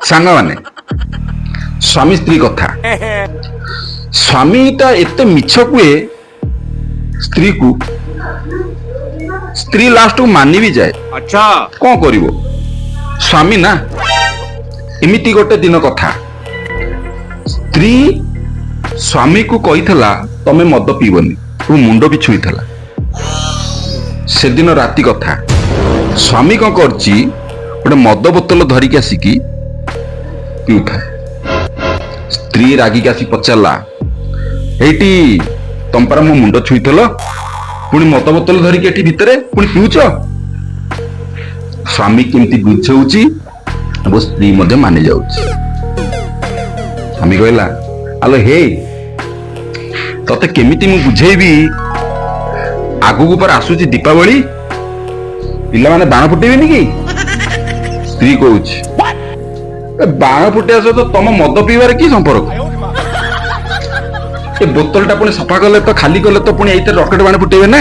ସାଙ୍ଗମାନେ, ସ୍ୱାମୀ ସ୍ତ୍ରୀ କଥା। ସ୍ୱାମୀଟା ଏତେ ମିଛ କୁହେ ସ୍ତ୍ରୀକୁ, ସ୍ତ୍ରୀ ଲାଷ୍ଟକୁ ମାନି ବି ଯାଏ। अच्छा। କଣ କରିବ, ସ୍ୱାମୀ ନା। ଏମିତି ଗୋଟେ ଦିନ କଥା, ସ୍ତ୍ରୀ ସ୍ୱାମୀକୁ କହିଥିଲା ତମେ ମଦ ପିଇବନି ଏବଂ ମୁଣ୍ଡ ବି ଛୁଇଁଥିଲା। ସେଦିନ ରାତି କଥା, ସ୍ୱାମୀ କଣ କରିଛି, ଗୋଟେ ମଦ ବୋତଲ ଧରିକି ଆସିକି ପିଉଥାଏ। ସ୍ତ୍ରୀ ରାଗିକି ଆସି ପଚାରିଲା, ଏଇଠି ତମ ପରା ମୋ ମୁଣ୍ଡ ଛୁଇଁଥିଲ, ପୁଣି ମଦ ବୋତଲ ଧରିକି ଏଠି ଭିତରେ ପୁଣି ପିଉଛ? ସ୍ୱାମୀ କେମିତି ବୁଝଉଛି ଏବଂ ସ୍ତ୍ରୀ ମଧ୍ୟ ମାନି ଯାଉଛି। ସ୍ୱାମୀ କହିଲା, ଆଲୋ ହେ, ତତେ କେମିତି ମୁଁ ବୁଝେଇବି? ଆଗକୁ ପରା ଆସୁଛି ଦୀପାବଳି, ପିଲାମାନେ ବାଣ ଫୁଟେଇବେନି କି? ସ୍ତ୍ରୀ କହୁଛି, "ଏ ବାଣ ଫୁଟେଇବା ସହିତ ତମ ମଦ ପିଇବାରେ କି ସମ୍ପର୍କ? ଏ ବୋତଲଟା ପୁଣି ସଫା କଲେ ତ, ଖାଲି କଲେ ତ ପୁଣି ଏଇଥିରେ ରକେଟ ବାଣ ଫୁଟେଇବେ ନା?"